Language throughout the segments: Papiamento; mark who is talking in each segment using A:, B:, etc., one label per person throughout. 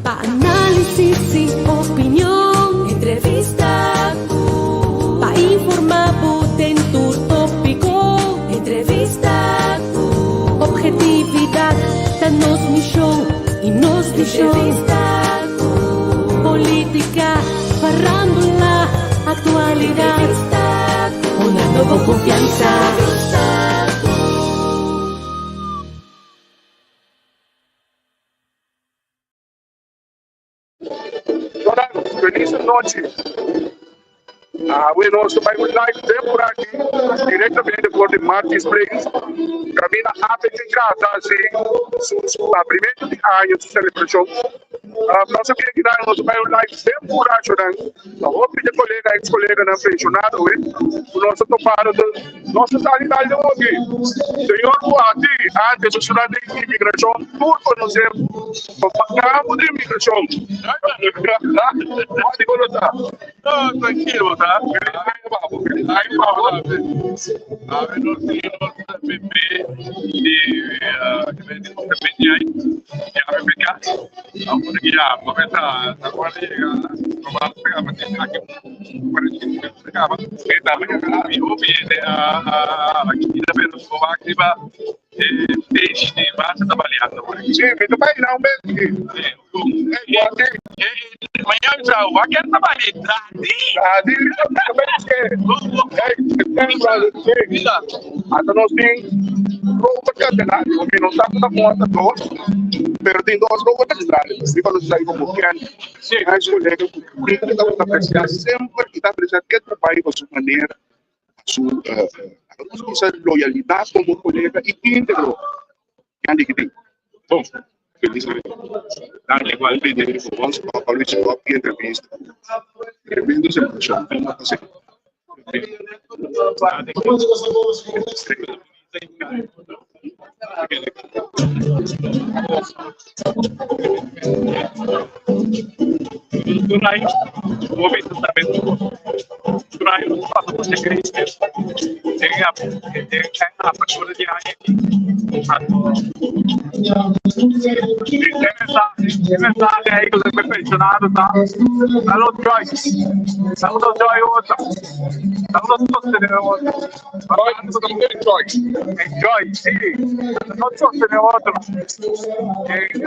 A: Pa análisis i opinion, entrevista ku. Pa informá bo den tur tópiko, entrevista ku. Ophetividat ta nos mishon i nos vishon. Entrevista ku. Polítika, farándula, aktualidat. Entrevista ku. Honrando bo konfiansa. Entrevista ku.
B: Jordan, felis nochi. Awe nos ta bai un live den por aki directamente for di Martin Springs. Camina APTK ta haci su abrimento di aña, su celebracion. Nos a bini akinan, nos ta bai un live den purachonan. Ta hopi di colega, ex coleganan pensionado awe cu nos a topa. Nos ta sali tal den hopi. Señor Buhati, antes su ciudad di inmigracion tur conoce pa campo di inmigracion. Buhati con lo ta?
C: No, tranquilo bo ta.
B: Feliz aña pa bo. Feliz aña pa bo tambe.
C: Awe nos tin nos PP di PPI di APPK. Awor ki ya bo mester ta ora di yega lo mas pega pa tin aki 45 minuto kaba. E tambe mi hopi hende a kida pero bo wak riba e stage di base ta baliando por aki.
B: Si, mi ta bai na un bes aki.
C: Si, Mañana mi sa wak ken ta bali Dadi.
B: Dadi ta bai ke. Hey, ata nos tin ropa catenario, mi no sa ku ta un ata dos. Pero tin dos loco ta grandi, riba nos ta como Ken, high school colega cu Rita tabata aprecia semper y ta aprecia ke trabajo pa su manera, pa su nos bisa loyalidad como colega y integro. Candy ki tin. Bon, feliz aña.
C: Danki igual.
B: Pa Luis hopi entrevista. Tremendo celebracion.
C: Enjoy, sí. No sostener otro. En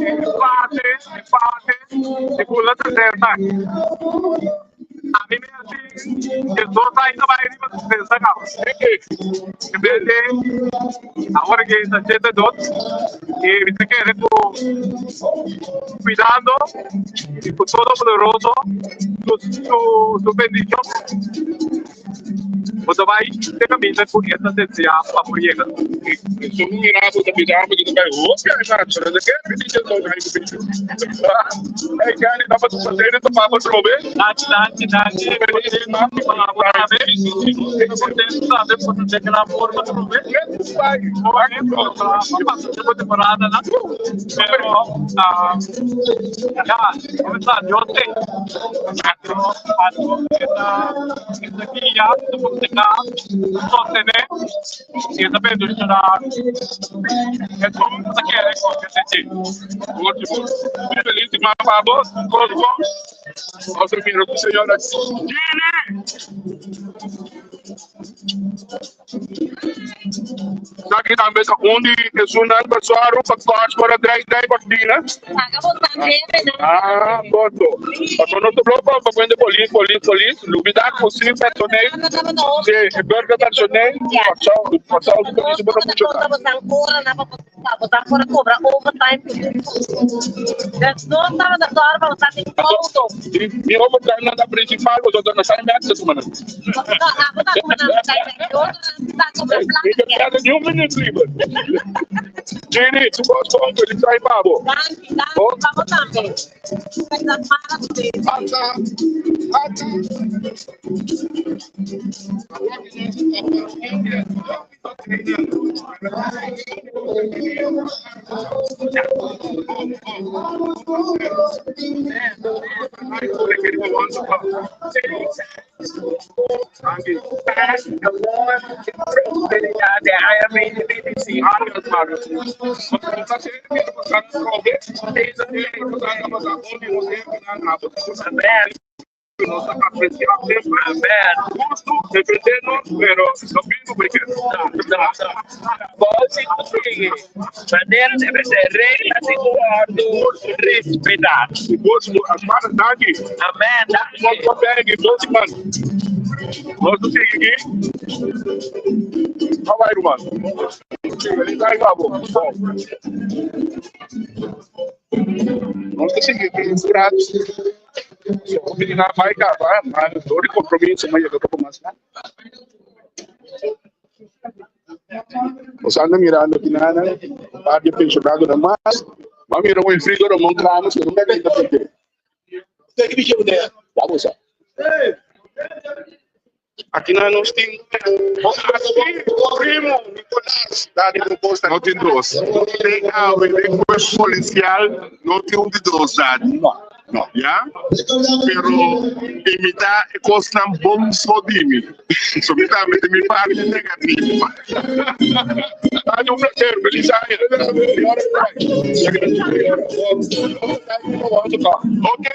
C: empate, empate, segunda, tercera. A mí me hace que dos años va a ir a tercera cabo. En vez de ahora que está 82, y me quedé cuidando y con Todopoderoso su bendición. Bo ta bai te kaminda ku e ta deseá pa bo yega.
B: Esun mira bo ta bisa bo ta bai hopi animá, pero de ke mi dice lo bai ku bichi. Ey Kenny tabata pasei ta papa trobe.
C: Danki danki danki Danki pa abo tambe. Mi ta contento tambe por ta den gran forma trobe. Hopi a pasa tempo temporadanan pero ya mi ta Dios te. Anto e ta e ta guia, e ta protehá, e ta sostené i e ta bendishoná esun ku ta kere konfia den dje.
B: Último, mi felis di mama pa bo, Cosmo. Nos a mira ku señora Gini. Esaki tambe ta un di esunnan pa sòru pa kòs por a drai drai kortina. Ah, gordo. Pasobra nos ta blo pa pa kuenta polis, polis, polis. Lubida ku sin personeel, si e burger personeel, Kòrsou, Kòrsou su polis por no funshoná. Mi overtime nan ta principal, pasobra ta na sai mèt ta tuma nan. Mi ta perde ni un minuut liber. Jenny, su bos bon, feliz aña pa bo. Ata, ata. Danki. Nos ta aprecia semper. Gusto defende nos, pero no bingo porque.
D: Bal si ku sigui. Manera debe ser regla si ku wòrdu respetá.
B: Sigur, sigur. Asmara, danki.
D: Amen, danki.
B: Nos ta bègi, dos siman. Nos ta sigui aki. Bye bye, ruman. Feliz aña pa bo. Bon. Nos ta sigui aki un rato. Hopi na bai kaba, ma dor di kompromiso mi a yega poko mas na. Nos anda mirando aki na un par di pensionadonan mas. Bo a mira Wilfrido Ramon Kramer, pero nunca ta pende. Ya bo sa. Aki na nos tin primo Nicolas Dani Proposta.
E: No tin dos. Den awe den cuerpo policial no tin un di dos Dani.
B: No, no.
E: Ya? Pero imita e cosnan bon so di mi. So mi tambe tin mi parti negativo.
B: Dani un placer. Feliz aña.
E: Ok.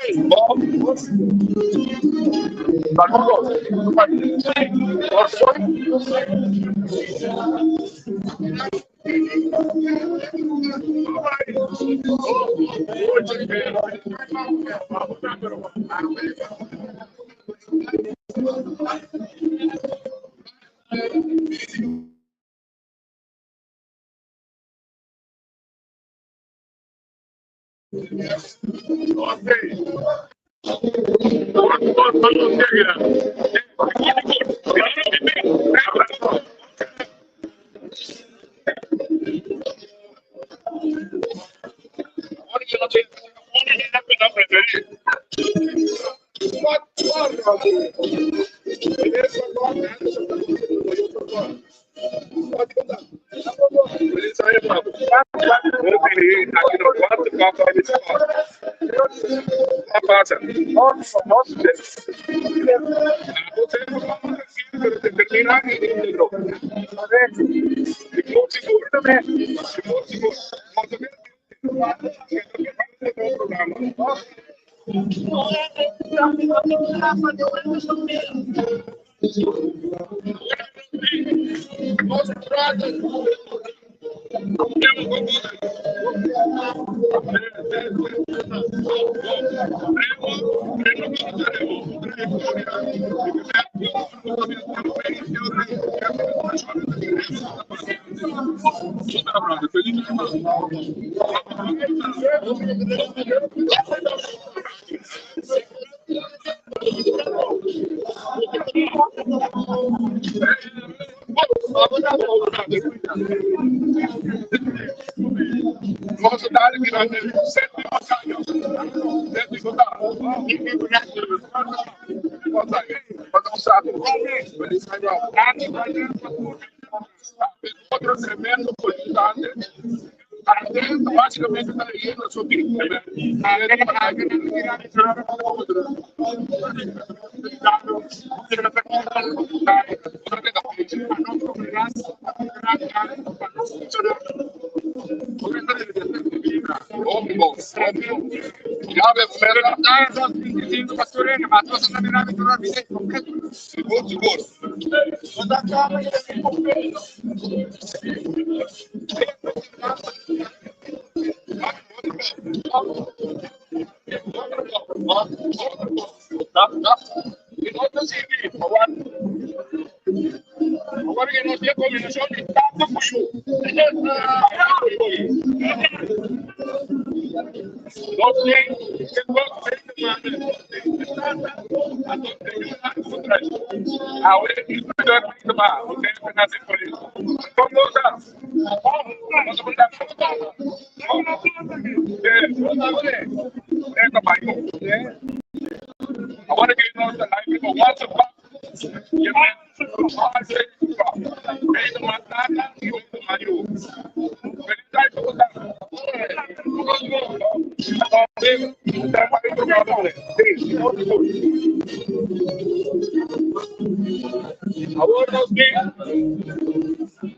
B: Awor nos tin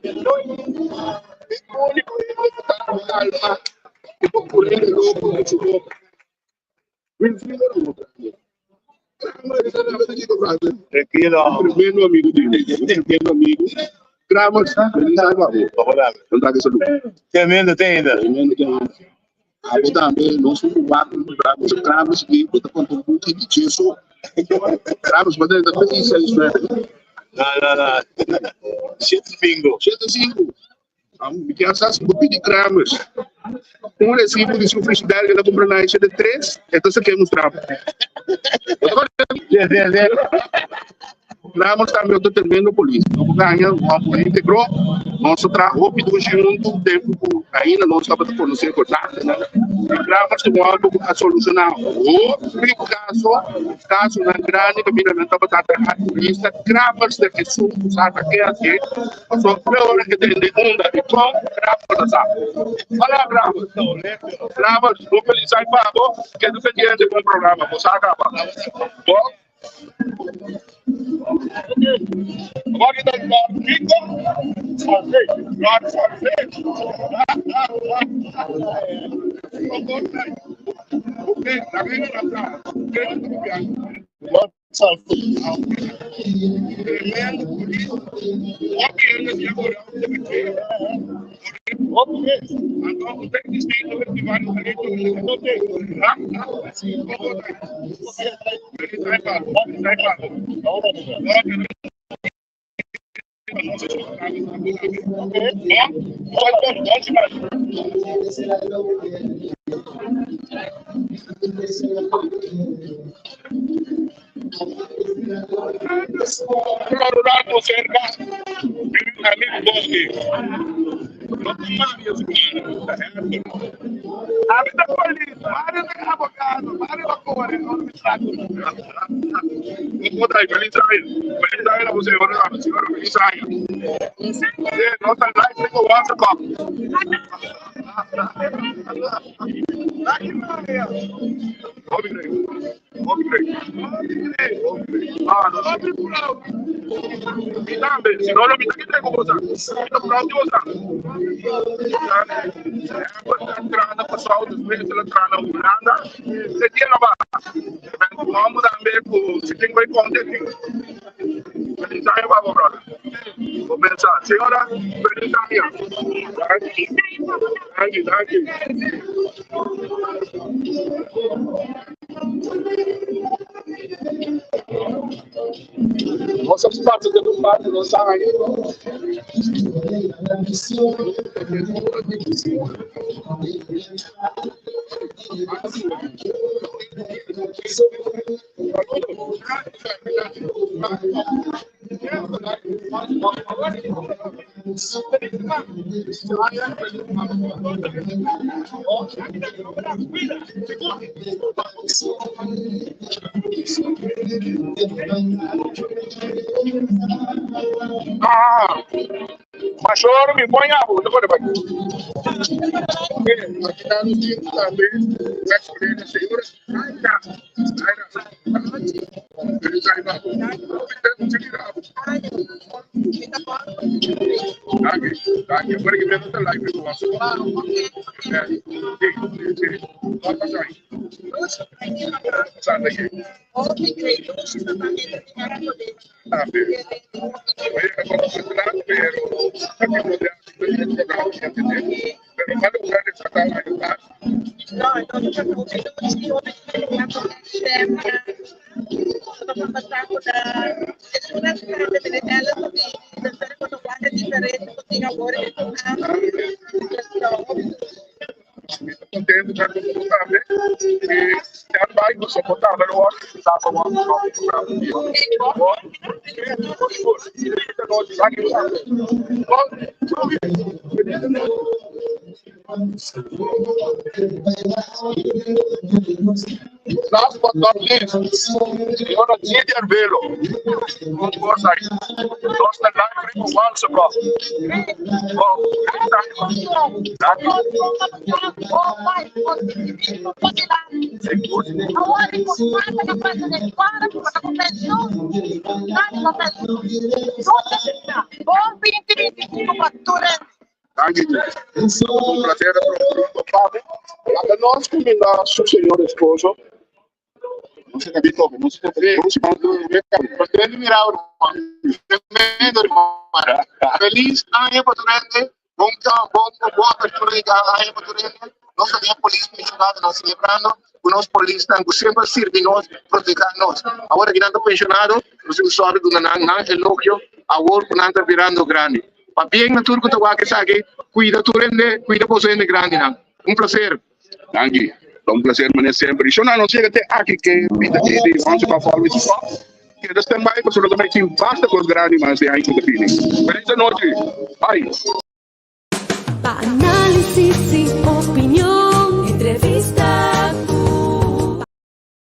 B: e úniko hende ku ta kalma i por pone e loko den su boka. Wilfrido Ramos.
D: Tranquilo.
B: Tremendo amigo di mi. Tremendo amigo. Kramer, feliz aña pa bo. Kontra ke salud.
D: Tremendo te ainda.
B: Tremendo te ainda. Abo tambe, nos un wak un programa, Kramer, bo ta konta un buki di Jesu. Kramer, bo ta feliz seis nueve.
D: No, no, no. 75.
B: 75. Mi kier sa si bo pidi Kramers un resibo di su frigidair ke ta kumpra na e 73, e ta sake mustra bo.
D: Sí, sí, sí.
B: Kramers tambe otro tremendo polis. No por gaña, un hòmber íntegro. Nos a traha hopi dushi huntu tempu ku ainda nos tabata konosé ku nan. I Kramers ta un hòmber ku a solushoná hopi kaso, kasonan grandi kaminda nan tabata ataká turista. Kramers ta esun ku sa ta ke hasié. Pasobra tur ora ke tende unda i kon, Kramer ta sa. Hola Kramer. Kramer, un felis aña pa bo. Keda pendiente ku un programa. Bo sa kaba. Bo. Awor ki ta Lord Kiko? Lord Salve. Ok, la reina na tra. Kende ta papiando?
E: Lord Salve.
B: Tremendo polis. Hopi hende di agora ta mete.
E: Hopi mes.
B: Anto ku ta existi no festival di talento no te. Ha? Kon bo ta? Feliz aña pa bo. Feliz aña pa bo. Rato cerca di un amigo Bosque. No ta Mario su ruman, ta Herber.
C: Ami ta polis, Mario ta abogado, Mario a kore, no mi sa ku.
B: Un otra y feliz año. Feliz año a você, señora, feliz año. Sí, no ta live tengo WhatsApp. Hopi great. Hopi great. Hopi great. Ah, no,
C: Hopi proud.
B: Mi tambe, si no, no mi ta kita ku boso. Mi ta proud di boso. Herbert a traha na Kòrsou, despues el a traha na Hulanda. E dia no ba. Un hòmber tambe ku si tin bai konta e tin. Feliz aña pa bo, brother. Bo pensa, señora, feliz aña. Danki, danki, danki. Nos a pasa den un parti nos aña. Ah, Mashor mi pon abo, ta kore bai. Aki ta nos tin tambe ex colega señora Aira. Aira. Feliz aña pa bo. Danki, danki. Agora que mesmo ta live ku nos. Sí, sí, sí. Wat pasa ahí? Pasando aquí. Tambe. Oye, pero pero va a lograr rescatar a ayudar. Mi ta contento ta cu bo tambe. Y stand by cu bo tambe lo word invita pa wak nos programa. Bon, sigur. Feliz anochi. Danki tambe. Bon, feliz anochi. Last but not least, señora Nidia Arbelo. Un cos ahí. Nos ta live riba Walsebrock. Bon, danki. Sigur. Danki. Un placer topa bo. Laga nos cuminda su señor esposo. No se cabi tope, no se tope.
F: Tremendo mirado, hermano. Tremendo, hermano. Feliz año pa tur hende. Bon, bon, bon apertura di aña pa tur hende. Nos también polis pensionado, nos celebrando cu nos polisnan cu semper sirbi nos, proteha nos. Awor aki nan ta pensionado, nos tin cu duna nan nan elogio awor cu nan ta birando grandi. Pabien na tur cu ta wak esaki, cuida tur hende, cuida boso hende grandinan. Un placer.
B: Danki. Ta un placer manera semper. Y shona nos yega te aki ke pita di di Once Above Always Stop. Keda stand by pasobra ta bai tin basta cos grandi mas den aña cu ta bini. Feliz anochi. Bye.
A: Pa análisis y opinion.